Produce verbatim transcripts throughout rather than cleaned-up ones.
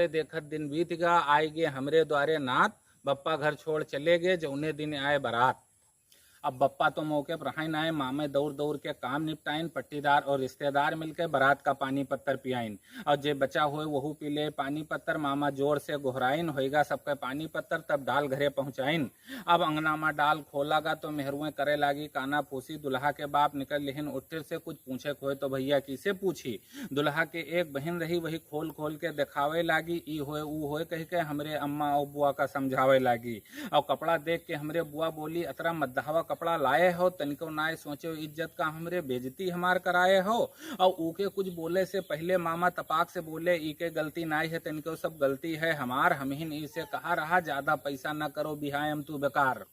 देखत दिन बीत गा, आइ गे हमरे द्वारे नात, बप्पा घर छोड़ चले गे, जौने दिन आए बारात। अब बप्पा तो मौके पर रहाइन आए, मामे दौड़ दौड़ के काम निपटाइन, पट्टीदार और रिश्तेदार मिलके बारात का पानी पत्तर पियाइन, और जे बचा होए वहू पी ले पानी पत्तर। मामा जोर से गोहराइन, होइगा सबके पानी पत्तर, तब डाल घरे पहुँचाइन। अब अंगना मा डाल खोला गा तो मेहरुए करे लागी काना फूसी, दुल्हा के बाप निकल लिहिन उठिर से, कुछ पूछे के होए तो भैया किसे पूछी। दुल्हा के एक बहिन रही, वही खोल खोल के देखावे लागी, ई होए ऊ होए कह के हमरे अम्मा और बुआ का समझावे लागी। और कपड़ा देख के हमरे बुआ बोली, अतरा मद्दहवा कपड़ा लाए हो, तनिको नाय सोचो इज्जत का, हमरे बेइज्जती हमार कराए हो। और ऊके कुछ बोले से पहिले मामा तपाक से बोले, ई के गलती नाय है तनिको, सब गलती है हमार, हमहिन ई से कहा रहा ज्यादा पैसा न करो बिहायम तू बेकार।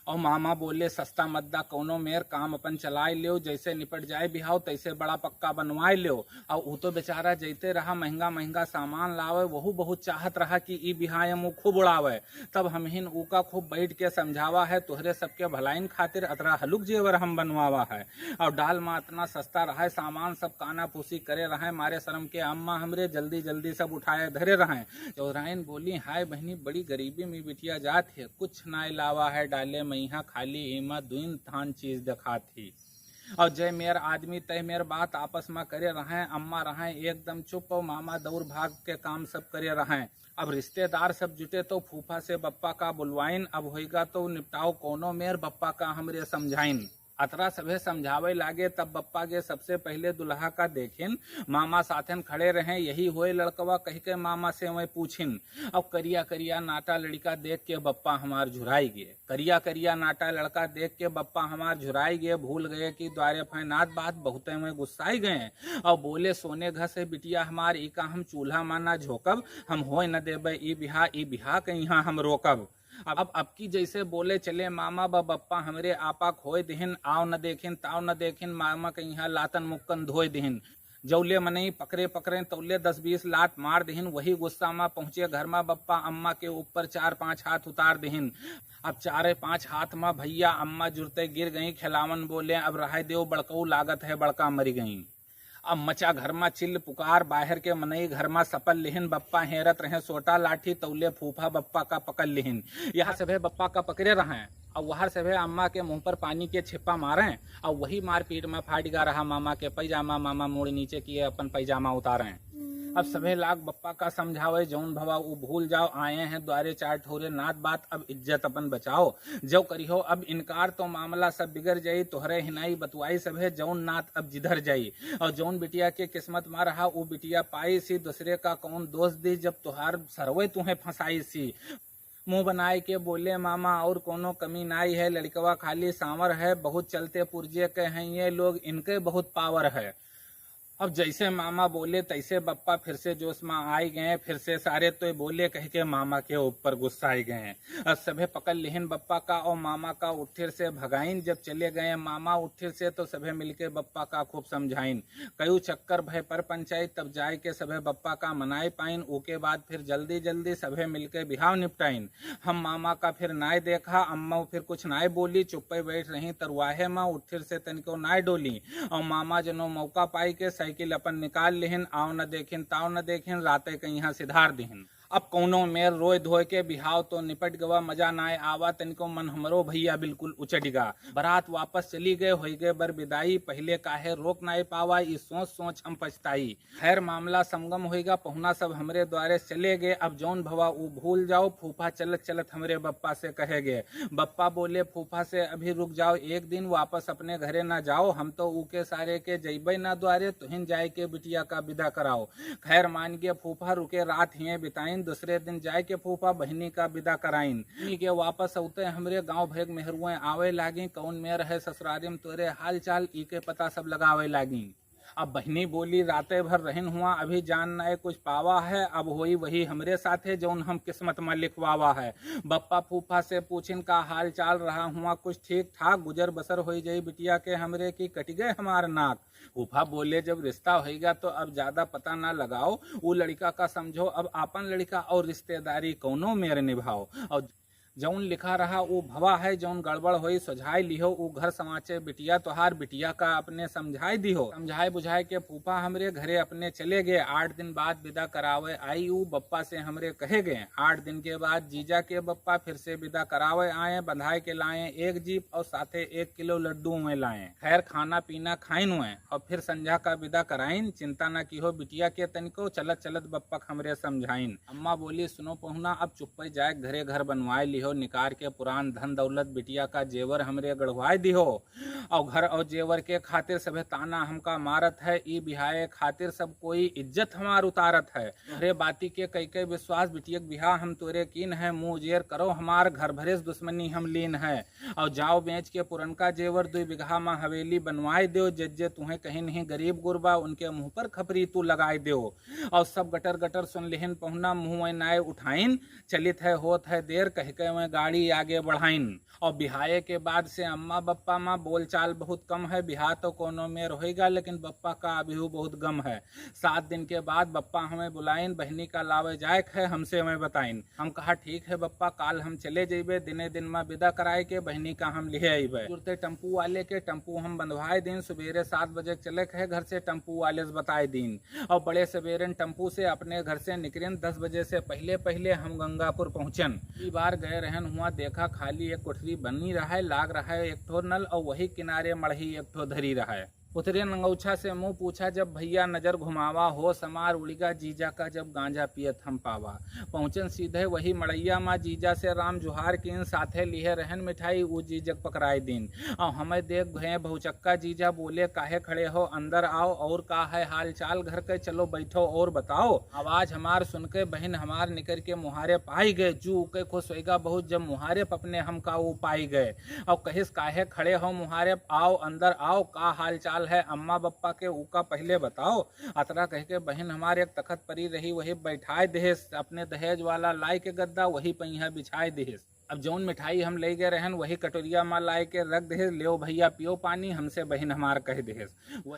और मामा बोले, सस्ता मत दा कौनो मेर, काम अपन चलाए लेव, जैसे निपट जाए बिहाव तैसे बड़ा पक्का बनवाए लेव। और ऊ तो बेचारा जैते रहा, महंगा महंगा सामान लावे, वहू बहुत चाहत रहा कि ई बिहायम ऊ खूब उड़ावे। तब हमहिन ऊका खूब बैठ के समझावा है, तोहरे सबके भलाइन खातिर अतरा हलुक जेवर हम बनवावा है। और डाल मा अतना सस्ता रहा है, सामान सब काना फूसी करे रहा है, मारे शर्म के अम्मा हमरे जल्दी जल्दी सब उठाए धरे रहा है। चौधराइन बोली, हाय बहिनी, बड़ी गरीबी में बिटिया जात है, कुछ नाय लावा है डाले मइहा, खाली इमा दुइन थान चीज देखात ही। और जय मेर आदमी तय मेर बात आपस में करे रहें, अम्मा रहें एकदम चुप और मामा दौड़ भाग के काम सब करे रहें। अब रिश्तेदार सब जुटे तो फूफा से बप्पा का बुलवाइन, अब होइगा तो निपटाओ कौनो मेर, बप्पा का हमरे समझाइन। अतरा सभे समझावे लागे, तब बप्पा गे सबसे पहिले दुल्हा का देखिन। मामा साथन खड़े रहें, यही होए लड़कवा कह के मामा से वह पूछिन। अब करिया करिया नाटा लड़िका देख के बप्पा हमार झुराई गे। करिया करिया नाटा लड़का देख के बप्पा हमार झुराई गे, भूल गए कि द्वारे फैनात बात बहुते में गुस्साई गए। और बोले, सोने घस है बिटिया हमार, ई का हम चूल्हा मा ना झोंकब, हम होए न देबे ई बिहा, ई बिहा के यहाँ हम रोकब। अब, अब की जैसे बोले चले मामा बा बप्पा हमरे आपा खोए दिहिन, आव न देखिन, ताव न देखिन, मामा के यहाँ लातन मुक्कन धोए दिहिन। जौले मनई पकरे पकरे तौले दस बीस लात मार दिहिन। वही गुस्सा मा पहुँचे घर मा बप्पा अम्मा के ऊपर चार पाँच हाथ उतार दिहिन। अब चारे पाँच हाथ मा भैया अम्मा जुरते गिर गई। खिलावन बोले, अब रहाय देव बड़कऊ, लागत है बड़का मरी गई। अब मचा घर मा चिल्ल पुकार, बाहर के मनई घर मा सपल लिहिन। बप्पा हेरत रहे सोटा लाठी, तौले फूफा बप्पा का पकड़ लिहिन। यहाँ सभे बप्पा का पकड़े रहें, और वहर सभे अम्मा के मुँह पर पानी के छिप्पा मारें, और वही मारपीट मा फाट गा रहा मामा के पैजामा। मामा मूड़ नीचे किए अपन पैजामा उतारें। अब सभे लाग बप्पा का समझावे, जौन भवा ऊ भूल जाओ, आए हैं द्वारे चार ठौरे नात बात, अब इज्जत अपन बचाओ। जौ करिहो अब इनकार तो मामला सब बिगड़ जाई, तोहरे हिनाई बतुआई सभे, जौन नात अब जिधर जाई। और जौन बिटिया के किस्मत मा रहा ऊ बिटिया पाई सी, दूसरे का कौन दोष दी जब तोहार सरवे तुहें फंसाई सी। मुँह बनाए के बोले मामा, और कोनो कमी नाई है, लड़कवा खाली सांवर है, बहुत चलते पुर्जे के हैं ये लोग, इनके बहुत पावर है। अब जैसे मामा बोले तैसे बप्पा फिर से जोश मा आई गए, फिर से सारे तो बोले कह के मामा के ऊपर गुस्साई गए। अब सभे पकड़ लिहिन बप्पा का और मामा का उठिर से भगाइन। जब चले गए मामा उठिर से तो सभे मिलके बप्पा का खूब समझाइन। कयू चक्कर भय पर पंचायत, तब जाए के सभे बप्पा का मनाए पाइन। ओके बाद फिर जल्दी जल्दी सभे मिलके बिहाव निपटाइन। हम मामा का फिर नाय देखा, अम्मा फिर कुछ नाय बोली, चुप्पे बैठ रही तरुआहे मा, उठिर से तनिको नाय डोली। और मामा जनो मौका पाई के साइकिल अपन निकाल लिहिन, आव न देखिन, ताव न देखिन, राते के यहाँ सिधार दिहिन। अब कौनो मेर रोय धोय के बिहाव तो निपट गवा, मजा नाय आवा तनिको, मन हमरो भैया बिल्कुल उचट गा। बारात वापस चली गए, होई गए बर विदाई, पहिले काहे रोक नाय पावा, ई सोच सोच हम पछताई। खैर मामला समगम होइगा, पहुना सब हमरे द्वारे चले गए। अब जौन भवा ऊ भूल जाओ, फूफा चलत चलत हमरे बप्पा से कहे गए। बप्पा बोले फूफा से, अभी रुक जाओ एक दिन, वापस अपने घरे ना जाओ, हम तो ऊके सारे के जइबे ना द्वारे, तुहिन जाए के बिटिया का विदा कराओ। खैर मान गए फूफा, रुके रात हिये बिताइन, दूसरे दिन जाए के फूफा बहिनी का विदा कराइन। बहिनी के वापस औते हमरे गाँव भरे के मेहरुए आवे लागी, कौन मेर है ससुरारी में तोरे हाल चाल, ई के पता सब लगावे लागी। अब बहिनी बोली, राते भर रहिन हुआ, अभी जान नाय कुछ पावा है, अब होई वही हमरे साथे, जौन हम किस्मत मा लिखवावा है। बप्पा फूफा से पूछिन, का हाल चाल रहा हुआ, कुछ ठीक ठाक, गुजर बसर होई जाई बिटिया के हमरे, की कटि गए हमार नाक। फूफा बोले, जब रिश्ता होइगा तो अब ज्यादा पता ना लगाओ, ऊ लड़िका का समझो, अब आपन लड़िका और रिश्तेदारी कौनो मेर निभाओ। और जौन लिखा रहा ऊ भवा है, जौन गड़बड़ होई सोझाई लिहो, ऊ घर समाचे बिटिया तोहार, बिटिया का अपने समझाई दिहो। समझाए बुझाए के फूफा हमरे घरे अपने चले गए। आठ दिन बाद विदा करावे आई ऊ बप्पा से हमरे कहे गए। आठ दिन के बाद जीजा के बप्पा फिर से विदा करावे आए, बंधाए के लाए एक जीप और साथे एक किलो लड्डू में लाए। खैर, खाना पीना खाइन हुए और फिर संझा का विदा कराइन। चिंता न किहो बिटिया के तनिको, चलत चलत बप्पक हमरे समझाइन। अम्मा बोली, सुनो पहुना, अब चुप्पे जाए घरे घर बनवाए लिहो, निकार के पुरान धन दौलत बिटिया का जेवर हमरे गढ़वाए दिहो। और घर और जेवर के खातिर सभे ताना हमका मारत है, ई बिहाए खातिर सब कोई इज्जत हमार उतारत है। तोहरे बाती के कई कई विश्वास, बिटिया के बिहा हम तोरे कीन है, मुँह जेर करो हमार, घर भरे से दुश्मनी हम लीन है। और जाओ बेच के पुरनका जेवर, दुई बिगहा मा हवेली बनवाए देव, जे जे तुहें कहीं नहीं गरीब गुरबा, उनके मुँह पर खपरी तू लगाए देव। और सब गटर गटर सुन लिहिन पहुना, मुँह वै नाय उठाइन, चलित है होत है देर, कह के वै गाड़ी आगे बढ़ाइन। और बिहाए के बाद से अम्मा बप्पा मा बोलचाल बहुत कम है। बिहा तो कोनो मेर होइगा, लेकिन बप्पा का अभी बहुत गम है। सात दिन के बाद बप्पा हमें बुलाइन, बहिनी का लावे जाए है, हमसे हमें बताइन। हम कहा, ठीक है बप्पा, काल हम चले जइबे, दिने दिन मा विदा कराए के बहिनी का हम लिहे अइबे। तुरते टेम्पू वाले के टेम्पू हम बंधवाए दीन, सुबेरे सात बजे चले के है घर से, टेम्पू वाले से बताए दीन। और बड़े सवेरन टेम्पू से अपने घर से निकरेन, दस बजे से पहले पहले हम गंगापुर पहुँचन। ई बार गए रहन हुआ, देखा खाली एक कोठरी बनी रहा है, लाग रहा है एक ठो नल, और वही किनारे मड़ही एक ठो धरी रहा है। उतरे नंगौछा से मुँह पूछा, जब भैया नजर घुमावा, होश हमार उड़िगा जीजा का जब गांजा पियत हम पावा। पहुँचन सीधे वही मड़ैया मा, जीजा से राम जुहार कीन, साथे लिहे रहन मिठाई, ऊ जीजक पकड़ाए दीन। और हमें देख गए भौचक्का, जीजा बोले, काहे खड़े हो, अंदर आओ, और का है हाल चाल घर के, चलो बैठो और बताओ। आवाज हमार सुन के बहिन हमार निकर के मुहारे पाई गए। जू के खुश होएगा बहुत, जब मुहारे प अपने हमका वो पाई गए। और कहिस, काहे खड़े हो मुहारे प, आओ अंदर आओ, का हाल चाल है अम्मा बप्पा के, उका पहले बताओ। अतरा कह के बहिन हमार एक तखत परी रही, वही बैठाए देहिस, अपने दहेज वाला लाई के गद्दा वही पहिया बिछाए देहिस। अब जौन मिठाई हम ले गए रहन, वही कटोरिया मा लाए के रख देहिस, लेओ भैया पियो पानी, हमसे बहिन हमार कह देहिस।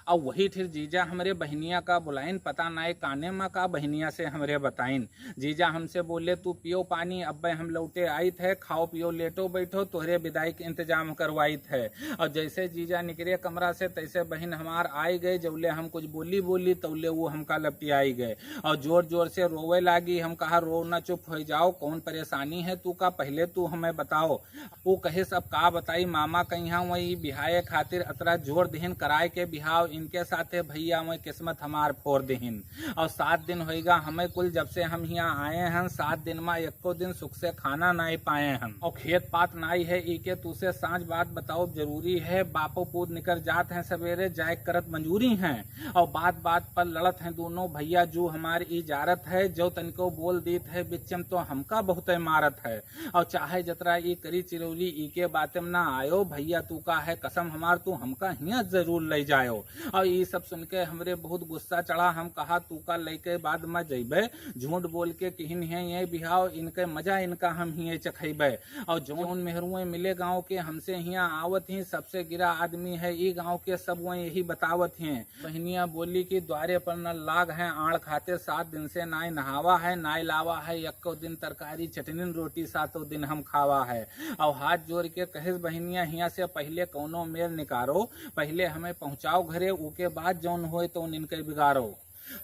अब वही ठिर जीजा हमरे बहिनिया का बुलाइन, पता नाय काने मा का बहिनिया से हमरे बताइन। जीजा हमसे बोले, तू पियो पानी, अब्बे हम लौटे आइत है, खाओ पियो लेटो बैठो, तोहरे विदाई के इंतजाम करवाइत है। और जैसे जीजा निकरे कमरा से, तैसे बहिन हमार आई गए। जौले हम कुछ बोली बोली, तौले वो हमका लपटियाई गए और जोर जोर से रोवे लागी। हम कहा, रो ना, चुप हो जाओ, कौन परेशानी है तू का, पहले तू हमें बताओ। ऊ कहिस, अब का बताई मामा, कहिया वही बिहाए खातिर अतरा जोर दिहिन, कराए के बिहाव इनके साथे भैया, वही किस्मत हमार फोर दिहिन। और सात दिन होइगा हमें कुल जब से हम हियाँ आए हन, सात दिन मा एको दिन सुख से खाना नाई पाए हन। और खेत पात नाई है, ई के तू से साँच बात बताओ जरूरी है, बापो पूत निकर जात हैं सवेरे, जाए करत मंजूरी हैं। और बात बात पर लड़त हैं दोनों भैया, जो हमार ई जारत है, जो तनिको बोल दीत है बिच्चम तो हमका बहुते मारत है। और चाहे जतरा ई करी चिरौरी, ई के बातें ना आयो। भैया तू का है कसम हमार, तू हमका हियाँ जरूर ले जायो। और ई सब सुन के हमरे बहुत गुस्सा चढ़ा। हम कहा, तू का लेके बाद में जइबे, झूठ बोल के किहिन है ये बिहाव, इनके मजा इनका हम हिये चखइबे। और जौन मेहरुए मिले गाँव के, हमसे हियाँ आवत ही, सबसे गिरा आदमी है ई गाँव के, सब वही यही बतावत हैं। बहिनिया बोली कि द्वारे पर न लाग है आड़ खातिर, सात दिन से नाय नहावा है, नाय लावा है एको दिन तरकारी चटनिन रोटी, सातों दिन हम खावा है। और हाथ जोड़ के कहिस बहिनिया, हिया से पहले कौनो मेर निकारो, पहले हमें पहुँचाओ घरे, ऊके बाद जौन होए तो इनके बिगाड़ो।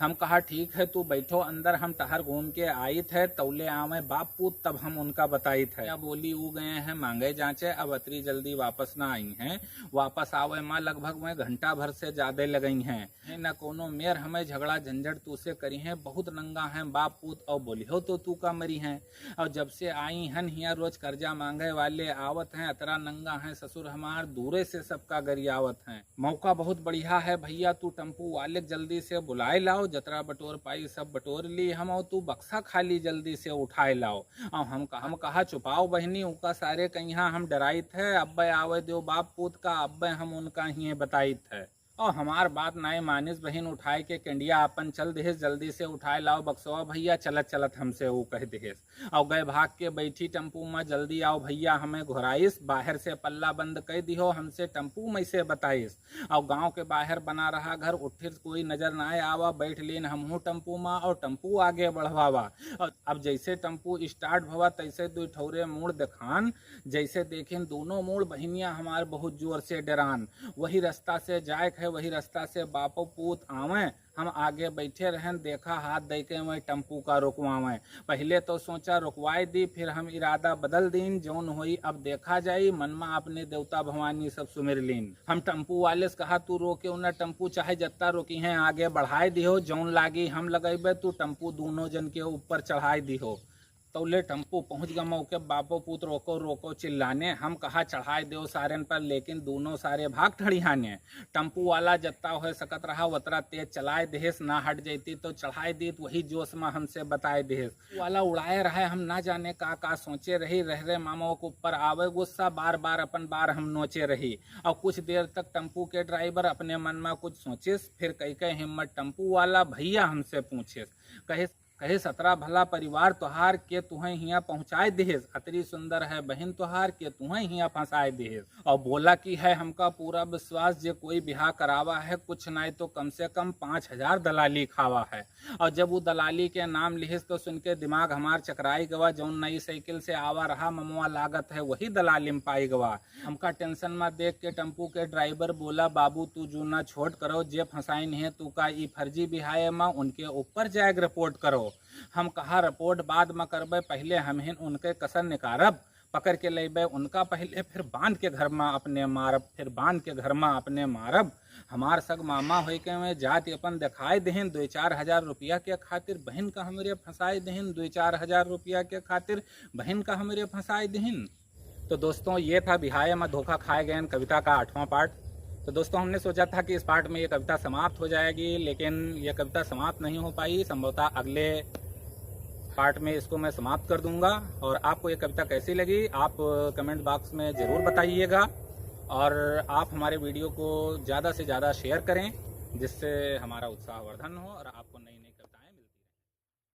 हम कहा, ठीक है, तू बैठो अंदर, हम टहर घूम के आइत है, तौले आवे बाप पूत, तब हम उनका बताइत है। या बोली, ऊ गए हैं मांगे जांचे, अब अतरी जल्दी वापस ना आई हैं। वापस आवे मा लगभग में घंटा भर से ज्यादा लगई हैं। है ना कोनो मेर हमें झगड़ा झंझट तू से करी हैं, बहुत नंगा हैं बाप पूत, और बोलिहो तो तू का मरी हैं। और जब से आई हन हिया रोज कर्जा मांगे वाले आवत हैं, अतरा नंगा हैं ससुर हमार, दूरे से सबका गरियावत हैं। मौका बहुत बढ़िया है भैया, तू टेम्पू वाले के जल्दी से बुलाए लाओ, जतरा बटोर पाई सब बटोर ली हम, और तू बक्सा खाली जल्दी से उठाए लाओ। और हम कहा, हम कहा, चुपाओ बहिनी, उका सारे कहिया हम डराइत है, अब्बे आवे दो बाप पूत का, अब्बे हम उनका हिये बताइत है। और हमार बात नाई मानिस, बहिन उठाए के केंडिया आपन चल दिहिस, "जल्दी से उठाए लाओ बक्सवा भइया, चलत चलत हमसे," ऊ कह दिहिस। और गए भाग के बैठी टेम्पू में, "जल्दी आओ भइया," हमें घुराइस, "बाहर से पल्ला बंद कइ दिहो, हमसे टेम्पू में से बताइस।" और गांव के बाहर बना रहा घर, उठिर कोई नजर नाई आवा, बैठ लीन हमहू टेम्पू में और टेम्पू आगे बढ़वावा। और अब जैसे टेम्पू स्टार्ट भवा, तैसे दुई ठौरे मूड़ देखान, जैसे देखिन दोनों मूड़ बहिनिया हमार बहुत जोर से डेरान। वही रास्ता से जाए के है, वही रास्ता से बापो पूत आवे। हम आगे बैठे रहन, देखा हाथ दे के वहीं टेम्पू का रुकवावे। पहले तो सोचा रुकवाए दी, फिर हम इरादा बदल दीन, जौन होई अब देखा जाई। मन में अपने देवता भवानी सब सुमिर लीन। हम टेम्पू वाले से कहा, "तू रोके ना टेम्पू, चाहे जत्ता रोकी हैं, आगे बढ़ाए दिहो, जौन लागी हम लगैबे, तू टेम्पू दोनों जन के ऊपर चढ़ाए दिहो।" तौले टेम्पू पहुँच गवा मौके, बापो पूत रोको रोको चिल्लाने। हम कहा, "चढ़ाए देव सारेन पर," लेकिन दोनों सारे भाग ठड़ियाने। टेम्पू वाला जत्ता होए सकत रहा, वतरा तेज चलाए देहेस, ना हट जैती तो चढ़ाए दीत, वही जोश में हमसे बताए देहेस। वाला उड़ाए रहे, हम ना जाने का का सोचे रही। रह रे मामा के ऊपर आवे गुस्सा, बार बार अपन बार हम नोचे रही। और कुछ देर तक टेम्पू के ड्राइवर अपने मन में कुछ सोचिस, फिर कई कई हिम्मत टेम्पू वाला भइया हमसे पूछिस, कहे कहे, "सतरा भला परिवार तोहार के तुहें हियाँ पहुँचाए दिहिस, अतरी सुंदर है बहिन तोहार के तुहें हियाँ फंसाए दिहिस।" और बोला कि है हमका पूरा विश्वास, जे कोई बिहा करावा है, कुछ नाई तो कम से कम पाँच हजार दलाली खावा है। और जब वो दलाली के नाम लिहिस तो सुन के दिमाग हमार चकराई गवा। जौन नई साइकिल से आवा रहा ममवा, लागत है वही दलाली में पाई गवा। हमका टेंशन में देख के टेम्पू के ड्राइवर बोला, "बाबू तू जू ना छोट करो, जे फंसाइन है तू का ई फर्जी बिहाए में, उनके ऊपर जाएग रिपोर्ट करो।" हम कहा, "रिपोर्ट बाद में करबे, पहले हमहिन उनके कसर निकारब, पकड़ के लेबे उनका पहले, फिर बांध के घर में अपने मारब, फिर बांध के घर में अपने मारब। हमार सग मामा होई के वे जाति अपन दिखाए देहिन, दुई चार हजार रुपया के खातिर बहिन का हमरे फंसाए देहिन, दुई चार हजार रुपया के खातिर बहिन का हमरे फंसाए देहिन।" तो दोस्तों, ये था बिहाए में धोखा खाए गए कविता का आठवां पार्ट। तो दोस्तों, हमने सोचा था कि इस पार्ट में ये कविता समाप्त हो जाएगी, लेकिन ये कविता समाप्त नहीं हो पाई। संभवतः अगले पार्ट में इसको मैं समाप्त कर दूंगा। और आपको ये कविता कैसी लगी, आप कमेंट बॉक्स में ज़रूर बताइएगा। और आप हमारे वीडियो को ज़्यादा से ज़्यादा शेयर करें, जिससे हमारा उत्साहवर्धन हो और